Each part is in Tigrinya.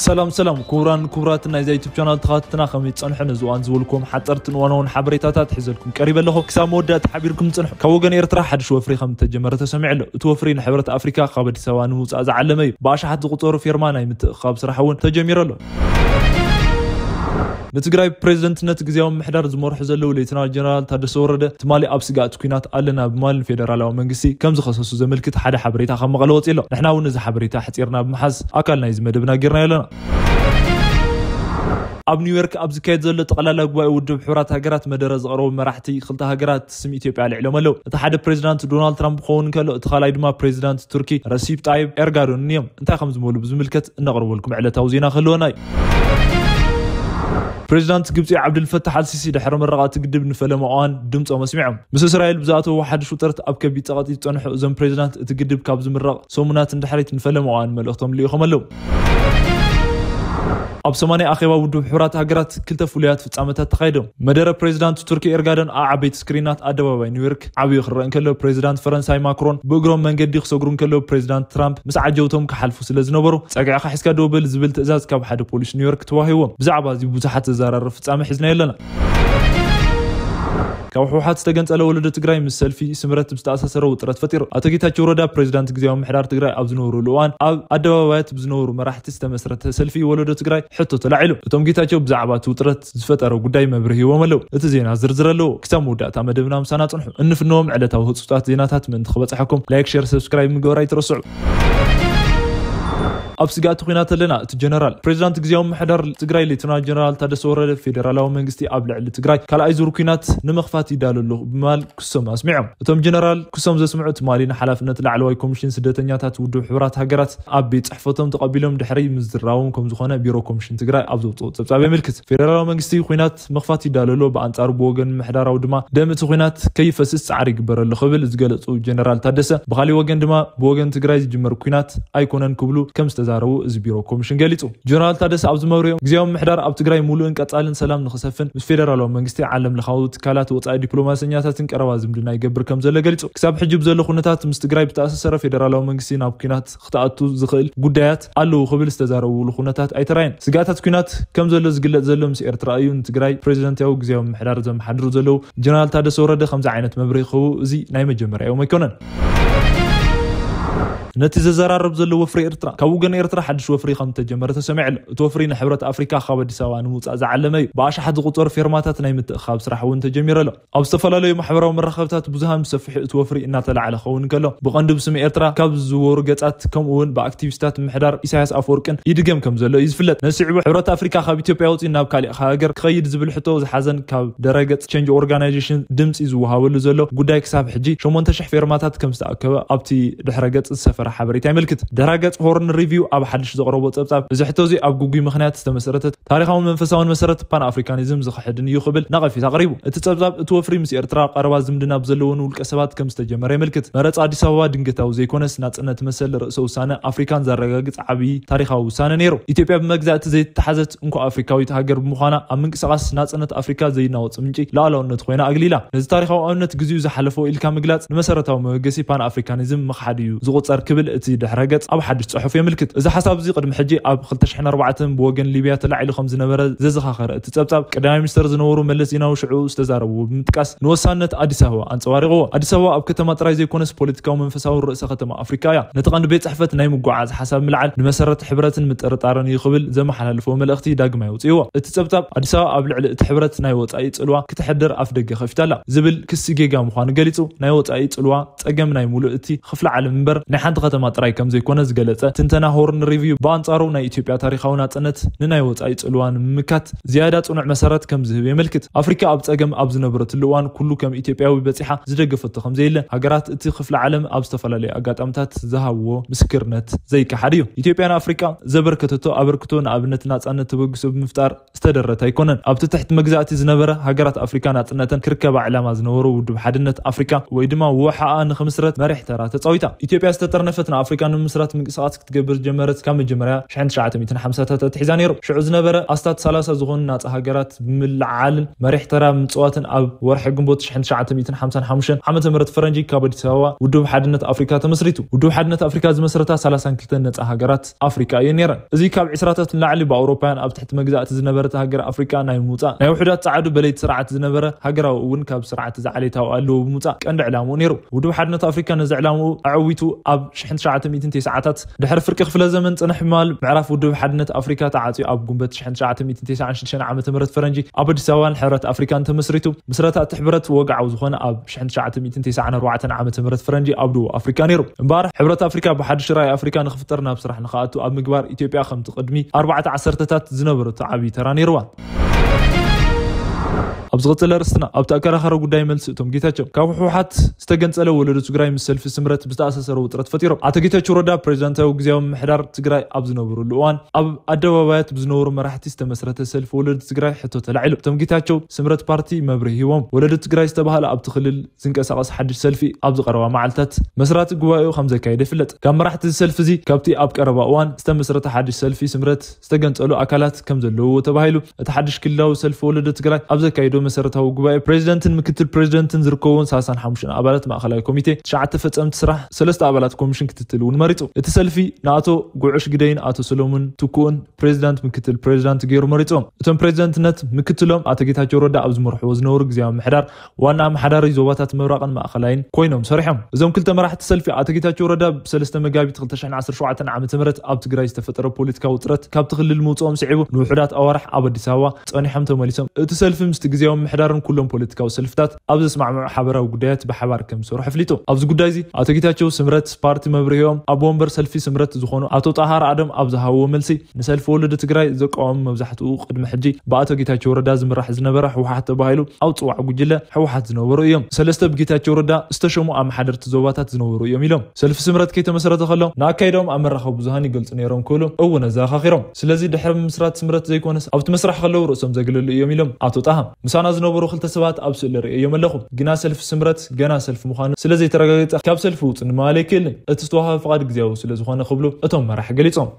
ሰላም ሰላም ክቡራን ክቡራት ናይዛ ዩቱብ ቻናል ተኸታተልትና፣ ከመይ ትጸንሑ? ነዚ እዋን ዝበልኩም ሓጸርትን እዋናውን ሓበሬታታት ሒዘልኩም ቀሪበ ኣለኹ። ክሳብ መወዳእታ ሓቢርኩም ጽንሑ። ካብ ወገን ኤርትራ ሓድሽ ወፍሪ ከም እተጀመረ ተሰሚዑ ኣሎ። እቲ ወፍሪ ንሕብረት ኣፍሪካ ካብ ኣዲስ ኣበባ ንምውጻእ ዝዓለመ እዩ። ብኣሽሓት ዝቑጸሩ ፌርማ ናይ ምትእኽኻብ ስራሕ እውን ተጀሚሩ ኣሎ። ንትግራይ ፕሬዝደንትነት ግዜያዊ ምምሕዳር ዝመርሑ ዘለዉ ሌተናል ጀነራል ታደሰ ወረደ ትማሊ ኣብ ስግኣት ኲናት ኣለና ብምባል ንፌደራላዊ መንግስቲ ከም ዝኸሰሱ ዘመልክት ሓደ ሓበሬታ ካብ መቐለ ወፂኡ ኣሎ። ንሕና እውን እዚ ሓበሬታ ሕፂርና ብምሓዝ ኣካል ናይዚ መደብና ጌርናዮ ኣለና። ኣብ ኒውዮርክ ኣብ ዝካየድ ዘሎ ጠቕላላ ጉባኤ ውድብ ሕቡራት ሃገራት መደረ ዝቐረቡ መራሕቲ ክልተ ሃገራት ስም ኢትዮጵያ ኣልዒሎም ኣለዉ። እቲ ሓደ ፕሬዚዳንት ዶናልድ ትራምፕ ክኸውን እንከሎ፣ እቲ ካልኣይ ድማ ፕሬዚዳንት ቱርኪ ረሲፕ ጣይብ ኤርጋዶን እዮም። እንታይ ከም ዝበሉ ብዝምልከት እነቕርበልኩም ዕለታዊ ዜና ክህልወና እዩ። ፕሬዚዳንት ግብፂ ዓብድልፈታሕ ኣልሲሲ ድሕሪ ምረቓ እቲ ግድብ ንፈለማ እዋን ድምፆም ኣስሚዖም። ምስ እስራኤል ብዝኣተዎ ሓድሽ ውጥረት ኣብ ከቢድ ፀቕጢ ዝፀንሑ እዞም ፕሬዚዳንት፣ እቲ ግድብ ካብ ዝምረቕ ሰሙናት ንድሕሪት ንፈለማ እዋን መልእኽቶም ልኢኾም ኣለዉ። ኣብ ሰማንያ ኣኼባ ውድብ ሕቡራት ሃገራት ክልተ ፍሉያት ፍጻመታት ተኻይዶም። መደረ ፕሬዚዳንት ቱርኪ ኤርጋዶን ኣብ ዓበይቲ ስክሪናት ኣደባባይ ኒውዮርክ ዓብዩ ክረአ እንከሎ፣ ፕሬዚዳንት ፈረንሳይ ማክሮን ብእግሮም መንገዲ ክሰግሩ እንከሎ፣ ፕሬዚዳንት ትራምፕ ምስ ዓጀውቶም ክሓልፉ ስለ ዝነበሩ፣ "ጸግዕኻ ሒዝካ ደው በል" ዝብል ትእዛዝ ካብ ሓደ ፖሊስ ኒውዮርክ ተዋሂቦም። ብዛዕባ እዚ ብዙሓት ዘዘራርብ ፍጻመ ሒዝና ኣለና። ካብ ህወሓት ዝተገንጸለ ወለዶ ትግራይ ምስ ሰልፊ ስምረት ዝተኣሳሰረ ውጥረት ፈጢሩ። ኣቶ ጌታቸው ረዳ ፕሬዚዳንት ግዜያዊ ምምሕዳር ትግራይ ኣብ ዝነበሩሉ እዋን ኣብ ኣደባባያት ብዝነበሩ መራሕቲ ዝተመስረተ ሰልፊ ወለዶ ትግራይ ሕቶ ተላዒሉ። እቶም ጌታቸው ብዛዕባ እቲ ውጥረት ዝፈጠረ ጉዳይ መብርሂ ሂቦም ኣለዉ። እቲ ዜና ዝርዝር ኣለዎ። ክሳብ መወዳእታ መደብና ምሳና ጽንሑ። እንፍነዎም ዕለታዊ ህጹጻት ዜናታት ምእንቲ ክበጽሐኩም ላይክ፣ ሼር፣ ሰብስክራይብ ምግባር ኣይትረስዑ። ኣብ ስግኣት ኲናት ኣለና። እቲ ጀነራል ፕሬዚዳንት ግዜያዊ ምምሕዳር ትግራይ ሌተናል ጀነራል ታደሰ ወረደ ፌደራላዊ መንግስቲ ኣብ ልዕሊ ትግራይ ካልኣይ ዙር ኲናት ንምኽፋት ይዳሎ ኣለኹ ብምባል ክሶም ኣስሚዖም። እቶም ጀነራል ክሶም ዘስምዑ ትማሊ ንሓላፍነት ላዕለዋይ ኮሚሽን ስደተኛታት ውድብ ሕቡራት ሃገራት ኣብ ቤት ጽሕፈቶም ተቐቢሎም ድሕሪ ምዝራቦም ከም ዝኾነ ቢሮ ኮሚሽን ትግራይ ኣብ ዘውፅኦ ጸብጻብ የመልክት። ፌደራላዊ መንግስቲ ኲናት ምኽፋት ይዳሎ ኣሎ፣ ብኣንጻሩ ብወገን ምምሕዳራዊ ድማ ደም እቲ ኲናት ከይፈስስ ጻዕሪ ይግበር ኣሎ ክብል ዝገለጹ ጀነራል ታደሰ፣ ብኻሊእ ወገን ድማ ብወገን ትግራይ ዝጅመር ኲናት ኣይኮነን ክብሉ ከም ዝተዛረቡ እዚ ቢሮ ኮሚሽን ገሊጹ። ጀነራል ታደሰ ኣብዚ መብርኦም፣ ግዜያዊ ምምሕዳር ኣብ ትግራይ ሙሉእን ቀጻልን ሰላም ንኽሰፍን ምስ ፌደራላዊ መንግስቲ ዓለም ለኻዊ ትካላት ወጻኢ ዲፕሎማሰኛታትን ቀረባ ዝምድና ይገብር ከም ዘሎ ገሊጹ። ክሳብ ሕጂ ብዘሎ ኩነታት ምስ ትግራይ ብተኣሳሰረ ፌደራላዊ መንግስቲ ናብ ኲናት ክትኣቱ ዝኽእል ጉዳያት ኣለዉ ክብል ዝተዛረብሉ ኩነታት ኣይተራየን። ስግኣታት ኲናት ከም ዘሎ ዝግለጽ ዘሎ ምስ ኤርትራ እዩ። ንትግራይ ፕሬዚደንታዊ ግዜያዊ ምምሕዳር ዘመሓድሩ ዘለዉ ጀነራል ታደሰ ወረደ ከምዚ ዓይነት መብርሂ ክህቡ እዚ ናይ መጀመርያኦም ኣይኮነን። ነቲ ዘዘራርብ ዘሎ ወፍሪ ኤርትራ፣ ካብ ወገን ኤርትራ ሓድሽ ወፍሪ ከም እተጀመረ ተሰሚዑ ኣሎ። እቲ ወፍሪ ንሕብረት ኣፍሪካ ካብ ኣዲስ ኣበባ ንምውጻእ ዝዓለመ እዩ። ብኣሽሓት ዝቑጸሩ ፌርማታት ናይ ምትእኻብ ስራሕ እውን ተጀሚሩ ኣሎ። ኣብ ዝተፈላለዩ ማሕበራዊ መራኸብታት ብዙሃን ብሰፊሑ እቲ ወፍሪ እናተላዕለ ክኸውን እንከሎ፣ ብቐንዱ ብስም ኤርትራ ካብ ዝዝወሩ ገጻት ከምኡ እውን ብኣክቲቪስታት ምምሕዳር ኢሳያስ ኣፈወርቅን ይድገም ከም ዘሎ እዩ ዝፍለጥ። ነዚ ስዒቡ ሕብረት ኣፍሪካ ካብ ኢትዮጵያ ወፂኡ ናብ ካሊእ ሃገር ክኸይድ ዝብል ሕቶ ዝሓዘን ካብ ድረገጽ ቼንጅ ኦርጋናይዜሽን ድምፂ ዝወሃበሉ ዘሎ ጉዳይ ክሳብ ሕጂ ሸሞንተ ሽሕ ፌርማታት ከም ዝተኣከበ ኣብቲ ድሕረ ገጽ ዝሰፈረ ሓበሬታ የመልክት። ድሕረ ገጽ ሆርን ሪቪው ኣብ ሓድሽ ዘቕረቦ ጸብጻብ፣ እዚ ሕቶ እዚ ኣብ ግጉይ ምኽንያት ዝተመሰረተ ታሪኻውን መንፈሳውን መሰረት ፓን ኣፍሪካኒዝም ዝኽሕድን እዩ ክብል ነቐፌታ ኣቕሪቡ። እቲ ጸብጻብ እቲ ወፍሪ ምስ ኤርትራ ቀረባ ዝምድና ብዘለዎን ውልቀ ሰባት ከም ዝተጀመረ የመልክት። መረጻ ኣዲስ ኣበባ ድንገታዊ ዘይኮነስ ናጽነት መሰል ርእሰ ውሳነ ኣፍሪካን ዘረጋግጽ ዓብዪ ታሪኻዊ ውሳነ ነይሩ። ኢትዮጵያ ብመግዛእቲ ዘይተታሓዘት እንኮ ኣፍሪካዊት ሃገር ብምዃና ኣብ ምንቅስቓስ ናጽነት ኣፍሪካ ዘይናወጽ ምንጪ ሉዓላውነት ኮይና ኣግሊላ። ነዚ ታሪኻዊ ኣብነት ግዜኡ ዝሓለፎ ኢልካ ምግላጽ ንመሰረታዊ መበገሲ ፓን ኣፍሪካኒዝም ምኽሓድ እዩ ዝቑጸር ክብል እቲ ድሕረ ገጽ ኣብ ሓድሽ ጽሑፍ የመልክት። እዚ ሓሳብ እዚ ቅድሚ ሕጂ ኣብ ክልተ ሽሕን ኣርባዕተን ብወገን ሊብያ ተላዒሉ ከም ዝነበረ ዘዘኻኸረ እቲ ጸብጻብ፣ ቀዳማይ ሚኒስተር ዝነበሩ መለስ ዜናዊ ሽዑ ዝተዛረብዎ ብምጥቃስ ንወሳንነት ኣዲስ ኣበባ ኣንጸባሪቕዎ። ኣዲስ ኣበባ ኣብ ከተማ ጥራይ ዘይኮነስ ፖለቲካዊ መንፈሳዊ ርእሰ ከተማ ኣፍሪካ እያ። ነቲ ቀንዲ ቤት ጽሕፈት ናይ ምጉዓዝ ሓሳብ ምልዓል ንመሰረት ሕብረትን ምጥርጣርን እዩ ክብል ዘመሓላልፎ መልእኽቲ ዳግማይ ኣውጺእዎ። እቲ ጸብጻብ ኣዲስ ኣበባ ኣብ ልዕሊ እቲ ሕብረት ናይ ወጻኢ ጽልዋ ክተሕድር ኣፍ ደገ ከፊታ ኣላ ዝብል ክሲ ጌጋ ምዃኑ ገሊጹ፣ ናይ ወጻኢ ጽልዋ ጸገም ናይ ሙሉእ እቲ ክፍለ ዓለም እምበር ናይ ሓንቲ ከተማ ጥራይ ከም ዘይኮነ ዝገለጸ ትንተና ሆርን ሪቪው፣ ብኣንጻሩ ናይ ኢትዮጵያ ታሪኻዊ ናጽነት ንናይ ወጻኢ ጽልዋ ንምምካት ዝያዳ ጽኑዕ መሰረት ከም ዝህብ የመልክት። ኣፍሪካ ኣብ ጸገም ኣብ ዝነበረትሉ እዋን ኩሉ ከም ኢትዮጵያዊ በጺሓ ዝደገፈቶ ከም ዘየለ ሃገራት እቲ ክፍለ ዓለም ኣብ ዝተፈላለዩ ኣጋጣሚታት ዝሃብዎ ምስክርነት ዘይከሓድ እዩ። ኢትዮጵያ ንኣፍሪካ ዘበርከተቶ ኣበርክቶ ንኣብነት ናጻነት ተበግሶ ብምፍጣር ዝተደረተ ኣይኮነን። ኣብቲ ትሕቲ መግዛእቲ ዝነበረ ሃገራት ኣፍሪካ ናጽነተን ክርከባ ዕላማ ዝነበሩ ውድብ ሓድነት ኣፍሪካ ወይ ድማ ውሓኣ ንክምስረት መሪሕ ተራ ተጻዊታ። ኢትዮጵያ ዝተጠርነ ፈትና ኣፍሪካ ንምስራት ምንቅስቃስ ክትገብር ዝጀመረት ካብ መጀመርያ ሽሕን ትሽዓተ ሚእትን ሓምሳታት ኣትሒዛ ነይሩ። ሽዑ ዝነበረ ኣስታት ሰላሳ ዝኾኑ ናፃ ሃገራት ብምልዓልን መሪሕ ተራ ምፅዋትን ኣብ ወርሒ ግንቦት ሽሕን ትሽዓተ ሚእትን ሓምሳን ሓሙሽተን ዓመተ ምህረት ፈረንጂ ካብ ኣዲስ ኣበባ ውድብ ሓድነት ኣፍሪካ ተመስሪቱ። ውድብ ሓድነት ኣፍሪካ ዝመስረታ ሰላሳን ክልተን ነፃ ሃገራት ኣፍሪካ እየን ነይረን። እዚ ካብ ዕስራታት ንላዕሊ ብኣውሮፓውያን ኣብ ትሕቲ መግዛእቲ ዝነበረት ሃገር ኣፍሪካ ናይ ምውፃእ ናይ ውሑዳት ፃዓዱ በለይቲ ስርዓት ዝነበረ ሃገራዊ እውን ካብ ስርዓት ዝዓሌታዊ ኣለዎ ብምውፃእ ቀንዲ ዕላምኡ ነይሩ። ውድብ ሓድነት ኣፍሪካ ነዚ ዕላምኡ ኣዕዊቱ ኣብ ሽሕን ትሽዓተ ሚእትን ተስዓታት ድሕሪ ፍርቂ ክፍለ ዘመን ፅንሕ ምባል ምዕራፍ ውድብ ሓድነት ኣፍሪካ ተዓፅዩ ኣብ ጉንበት ሽሕን ትሽዓተ ሚእትን ተስዓን ሽዱሽተን ዓመተ ምህረት ፈረንጂ ኣብ ኣዲስ ኣበባን ሕብረት ኣፍሪካን ተመስሪቱ። ምስረታ እቲ ሕብረት ወግዓዊ ዝኾነ ኣብ ሽሕን ትሽዓተ ሚእትን ተስዓን ኣርባዕተን ዓመተ ምህረት ፈረንጂ ኣብ ደቡብ ኣፍሪካ ነይሩ። እምበኣር ሕብረት ኣፍሪካ ብሓድሽ ራእይ ኣፍሪካ ንክፍጠር ናብ ስራሕ ንክኣቱ ኣብ ምግባር ኢትዮጵያ ከምቲ ቅድሚ ኣርባዕተ ዓሰርተታት ዝነበረቶ ዓብዪ ተራ ነይርዋ። ኣብ ዝቐጸለ ርእስትና ኣብቲ ኣከራኻሪ ጉዳይ መልሲ እቶም ጌታቸው ካብ ህወሓት ዝተገንጸለ ወለዶ ትግራይ ምስ ሰልፊ ስምረት ብዝተኣሳሰረ ውጥረት ፈጢሮም። ኣቶ ጌታቸው ረዳ ፕሬዚዳንታዊ ግዜያዊ ምምሕዳር ትግራይ ኣብ ዝነበሩሉ እዋን ኣብ ኣደባባያት ብዝነበሩ መራሕቲ ዝተመስረተ ሰልፊ ወለዶ ትግራይ ሕቶ ተላዒሉ። እቶም ጌታቸው ስምረት ፓርቲ መብርሂ ሂቦም። ወለዶ ትግራይ ዝተባህለ ኣብቲ ክልል ዝንቀሳቐስ ሓድሽ ሰልፊ ኣብዚ ቀረባ መዓልታት መስራቲ ጉባኤኡ ከም ዘካየደ ይፍለጥ። ካብ መራሕቲ እዚ ሰልፊ እዚ ካብቲ ኣብ ቀረባ እዋን ዝተመስረተ ሓድሽ ሰልፊ ስምረት ዝተገንጸሉ ኣካላት ከም ዘለውዎ ተባሂሉ። እቲ ሓድሽ ክልላዊ ሰልፊ ወለዶ ትግራይ ኣብ ዘካየዶ መሰረታዊ ጉባኤ ፕሬዚደንትን ምክትል ፕሬዚደንትን ዝርከብዎም ሰላሳን ሓሙሽተን ኣባላት ማእኸላዊ ኮሚቴ፣ ትሽዓተ ፈጸምቲ ስራሕ፣ ሰለስተ ኣባላት ኮሚሽን ክትትል እውን መሪጹ። እቲ ሰልፊ ንኣቶ ጉዑሽ ግደይን ኣቶ ሰሎሙን ትኩእን ፕሬዚዳንት ምክትል ፕሬዚዳንት ገይሩ መሪጾም። እቶም ፕሬዚዳንትነት ምክትሎም ኣቶ ጌታቸው ረዳ ኣብ ዝመርሕዎ ዝነበሩ ግዜያዊ ምሕዳር ዋና ኣመሓዳሪ ዞባታት ምብራቕን ማእኸላይን ኮይኖም ሰሪሖም። እዞም ክልተ መራሕቲ ሰልፊ ኣቶ ጌታቸው ረዳ ብሰለስተ መጋቢት ክልተ ሽሕን ዓሰርተ ሸውዓተን ዓመተ ምህረት ኣብ ትግራይ ዝተፈጠረ ፖለቲካዊ ውጥረት ካብቲ ክልል ምውፅኦም ስዒቡ ንውሑዳት ኣዋርሕ ኣብ ኣዲስ ኣበባ ጸኒሖም ተመሊሶም። እቲ ሰልፊ ምስቲ ግዜያዊ ምሕዳርን ኩሎም ፖለቲካዊ ሰልፍታት ኣብ ዘስማዕምዑ ሓበራዊ ጉዳያት ብሓባር ከም ዝሰርሑ ኣፍሊጡ። ኣብዚ ጉዳይ እዚ ኣቶ ጌታቸው ስምረት ፓርቲ መብርሂኦም ኣብ ወንበር ሰልፊ ስምረት ዝኾኑ ኣቶ ጣሃር ኣደም ኣብ ዝሃብዎ መልሲ ንሰልፊ ወለዶ ትግራይ ዘቃወሙ መብዛሕትኡ ቅድሚ ሕጂ ብኣቶ ጌታቸው ረዳ ዝምራሕ ዝነበረ ህወሓት ተባሂሉ ኣብ ፅዋዕ ጉጅለ ህወሓት ዝነበሩ እዮም። ሰለስተ ብጌታቸው ረዳ ዝተሸሙ ኣመሓደርቲ ዞባታት ዝነበሩ እዮም ኢሎም። ሰልፊ ስምረት ከይተመሰረተ ከሎ ንኣካይዳኦም ኣብ መራኸቢ ብዙሃን ይገልፁ ነይሮም ክብሉ እውን ኣዘኻኺሮም። ስለዚ ድሕሪ ምስራት ስምረት ዘይኮነስ ኣብቲ መስራሕ ከለዉ ርእሶም ዘግለሉ እዮም ኢሎም ኣቶ ጣሃ። ምሳና ዝነበሩ ክልተ ሰባት ኣብ ስእሊ ርእዮም ኣለኹ፣ ግና ሰልፊ ስምረት ገና ሰልፊ ምዃኑ ስለ ዘይተረጋገፀ ካብ ሰልፊ ውፁ ንምባል ኣይክእልን። እቲ ዝተዋሃበ ፍቓድ ግዜያዊ ስለ ዝኾነ ክብሉ እቶም መራሒ ገሊፆም።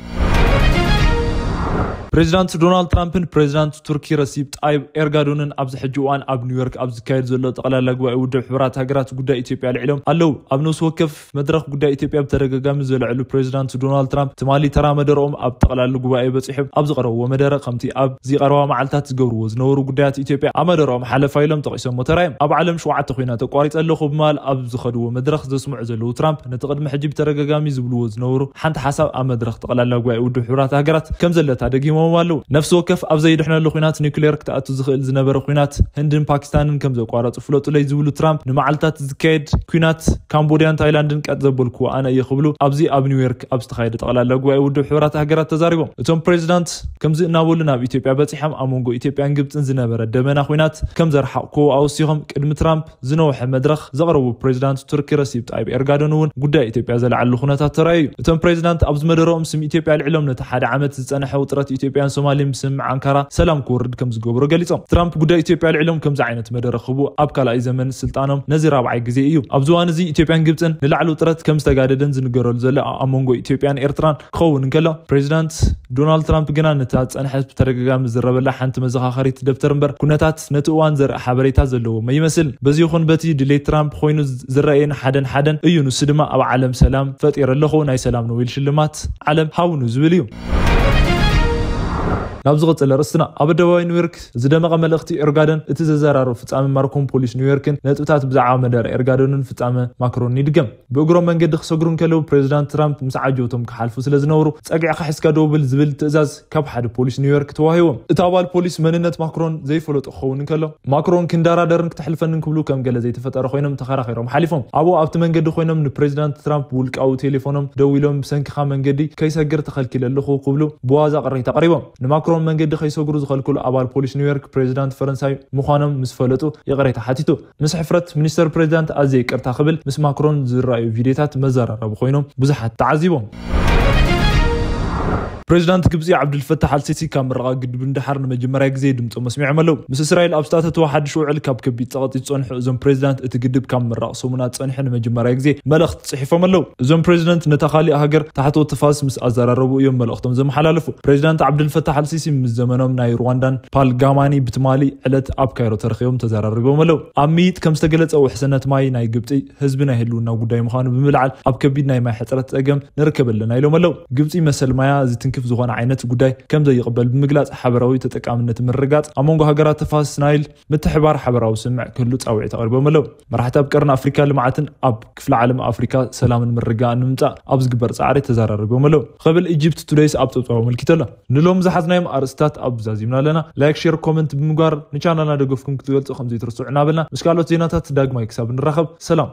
ፕሬዚዳንት ዶናልድ ትራምፕን ፕሬዚዳንት ቱርኪ ረሲብ ጣይብ ኤርጋዶንን ኣብዚ ሕጂ እዋን ኣብ ኒውዮርክ ኣብ ዝካየድ ዘሎ ጠቕላላ ጉባኤ ውድብ ሕቡራት ሃገራት ጉዳይ ኢትዮጵያ ኣልዒሎም ኣለዉ። ኣብ ነፍሲ ወከፍ መድረኽ ጉዳይ ኢትዮጵያ ብተደጋጋሚ ዘልዕሉ ፕሬዚዳንት ዶናልድ ትራምፕ ትማሊ ተራ መደረኦም ኣብ ጠቕላላ ጉባኤ በፂሑ ኣብ ዝቐረብዎ መደረ ከምቲ ኣብዚ ቀረባ መዓልታት ዝገብርዎ ዝነበሩ ጉዳያት ኢትዮጵያ ኣብ መደረኦም ሓለፋ ኢሎም ጠቒሶሞ ተራዮም። ኣብ ዓለም ሸውዓተ ኲናት ኣቋሪፀ ኣለኹ ብምባል ኣብ ዝኸድዎ መድረኽ ዘስምዑ ዘለዉ ትራምፕ ነቲ ቅድሚ ሕጂ ብተደጋጋሚ ዝብልዎ ዝነበሩ ሓንቲ ሓሳብ ኣብ መድረኽ ጠቕላላ ጉባኤ ውድብ ሕቡራት ሃገራት ከም ዘለታ ደጊሞም ኣለዉ። ነፍሲ ወከፍ ኣብ ዘይድሕነሉ ኲናት ኒውክሌር ክትኣቱ ዝኽእል ዝነበረ ኲናት ህንድን ፓኪስታንን ከም ዘቋረጹ ፍለጡለይ ዝብሉ ትራምፕ ንመዓልታት ዝካየድ ኲናት ካምቦድያን ታይላንድን ቀጥ ዘበልኩዎ ኣነ እየ ክብሉ ኣብዚ ኣብ ኒውዮርክ ኣብ ዝተኻየደ ጠቕላላ ጉባኤ ውድብ ሕቡራት ሃገራት ተዛሪቦም። እቶም ፕሬዚዳንት ከምዚ እናበሉ ናብ ኢትዮጵያ በጺሖም ኣብ መንጎ ኢትዮጵያን ግብጽን ዝነበረ ደበና ኲናት ከም ዘርሓቕኩዎ ኣወሲኾም። ቅድሚ ትራምፕ ዝነውሐ መድረኽ ዘቕረቡ ፕሬዚዳንት ቱርኪ ረሲብ ጣይብ ኤርጋዶን እውን ጉዳይ ኢትዮጵያ ዘለዓሉ ኩነታት ተራእዩ እዩ። እቶም ፕሬዚዳንት ኣብዚ መደረኦም ስም ኢትዮጵያ ኣልዒሎም ነቲ ሓደ ዓመት ዝጸንሐ ውጥረት ኢትዮጵያን ሶማልን ብስምምዕ ኣንካራ ሰላም ክወርድ ከም ዝገብሩ ገሊጾም። ትራምፕ ጉዳይ ኢትዮጵያ ኣልዒሎም ከምዚ ዓይነት መደረ ክህቡ ኣብ ካልኣይ ዘመን ስልጣኖም ነዚ ራብዓይ ግዜ እዩ። ኣብዚ እዋን እዚ ኢትዮጵያን ግብጽን ንላዕሊ ውጥረት ከም ዝተጋደደን ዝንገረሉ ዘሎ ኣብ መንጎ ኢትዮጵያን ኤርትራን ክኸውን እንከሎ ፕሬዚዳንት ዶናልድ ትራምፕ ግና ነታ ዝጸንሐት ብተደጋጋሚ ዝረበላ ሓንቲ መዘኻኸሪት ደብተር እምበር ኩነታት ነቲ እዋን ዘርኢ ሓበሬታ ዘለዎም ኣይመስልን። በዚ ይኹን በቲ ድሌት ትራምፕ ኮይኑ ዝረኣየን ሓደን ሓደን እዩ። ንሱ ድማ ኣብ ዓለም ሰላም ፈጢረ ኣለኹ፣ ናይ ሰላም ኖቤል ሽልማት ዓለም ሃቡኑ ዝብል እዩ። ናብ ዝቐጸለ ርእስትና ኣብ ኣደባባይ ኒውዮርክ ዝደመቐ መልእኽቲ ኤርጋደን እቲ ዘዘራርብ ፍጻመ ማክሮን ፖሊስ ኒውዮርክን ነጥብታት ብዛዕባ መደረ ኤርጋደንን ፍጻመ ማክሮን ይድገም። ብእግሮም መንገዲ ክሰግሩ እንከለዉ ፕሬዚዳንት ትራምፕ ምስ ዓጀውቶም ክሓልፉ ስለ ዝነበሩ ጸግዕኻ ሒዝካ ደው ብል ዝብል ትእዛዝ ካብ ሓደ ፖሊስ ኒውዮርክ ተዋሂቦም። እቲ ኣባል ፖሊስ መንነት ማክሮን ዘይፈለጡ ክኸውን እንከሎ ማክሮን ክንደራደርን ክተሕልፈንን ክብሉ ከም ገለ ዘይተፈጠረ ኮይኖም ተኸራኺሮም ሓሊፎም። ኣብኡ ኣብቲ መንገዲ ኮይኖም ንፕሬዚዳንት ትራምፕ ውልቃዊ ቴሌፎኖም ደዊሎም ብሰንክኻ መንገዲ ከይሰግር ተኸልኪለ ኣለኹ ክብሉ ብዋዛ ቅሬታ ኣቕሪቦም። ንማክሮን መንገዲ ከይሰግሩ ዝኸልክሉ ኣባል ፖሊስ ኒውዮርክ ፕሬዚዳንት ፈረንሳይ ምዃኖም ምስ ፈለጡ ይቕሬታ ሓቲቱ። ምስ ሕፍረት ሚኒስተር ፕሬዚዳንት ኣዝየ ይቅርታ ክብል ምስ ማክሮን ዝረኣዩ ቪድዮታት መዘራረቢ ኮይኖም ብዙሓት ተዓዚቦም። ፕሬዚዳንት ግብፂ ዓብዱልፈታሕ ኣልሲሲ ካብ ምረቓ ግድብ ንደሓር ንመጀመርያ ግዜ ድምፆም ኣስሚዖም ኣለዉ። ምስ እስራኤል ኣብ ዝተኣተተዎ ሓድሽ ውዕል ካብ ከቢድ ፀቕጢ ዝፀንሑ እዞም ፕሬዚዳንት፣ እቲ ግድብ ካብ ምራቕ ሰሙናት ፀኒሑ ንመጀመርያ ግዜ መልእኽቲ ፅሒፎም ኣለዉ። እዞም ፕሬዚዳንት ነታ ካሊእ ሃገር ታሕተዎት ተፋሰስ ምስ ኣዘራረቡ እዮም መልእኽቶም ዘመሓላለፉ። ፕሬዚዳንት ዓብዱልፈታሕ ኣልሲሲ ምስ ዘመኖም ናይ ሩዋንዳን ፓል ጋማኒ ብትማሊ ዕለት ኣብ ካይሮ ተረኺቦም ተዘራሪቦም ኣለዉ። ኣብ ምይይጥ ከም ዝተገለፀ፣ ውሕስነት ማይ ናይ ግብፂ ህዝቢ ናይ ህልውና ጉዳይ ምዃኑ ብምልዓል፣ ኣብ ከቢድ ናይ ማይ ሕፅረት ፀገም ንርከብ ኣለና ኢሎም ኣለዉ። ግብፂ መሰል ማያ ዝትንክፍ ዝኾነ ዓይነት ጉዳይ ከም ዘይቕበል ብምግላፅ፣ ሓበራዊ ተጠቃምነት ምርጋፅ፣ ኣብ መንጎ ሃገራት ተፋሰስ ናይል ምትሕባር ሓበራዊ ስምምዕ ክህሉ ፃውዒት ኣቕሪቦም ኣለዉ። መራሕቲ ኣብ ቀርኒ ኣፍሪካ ልምዓትን ኣብ ክፍለ ዓለም ኣፍሪካ ሰላምን ምርግጋእን ንምምፃእ ኣብ ዝግበር ፃዕሪ ተዘራሪቦም ኣለዉ ክብል ኢጅፕት ቱደይስ ኣብ ፀብፃቡ ኣመልኪቱ ኣሎ። ንሎም ዝሓዝናዮም ኣርእስታት ኣብ ዛዚምና ኣለና። ላይክ፣ ሼር፣ ኮመንት ብምግባር ንቻናልና ደገፍኩም ክትገልፁ ከም ዘይትርስዑ እናበልና፣ ምስ ካልኦት ዜናታት ዳግማይ ክሳብ ንራኸብ፣ ሰላም።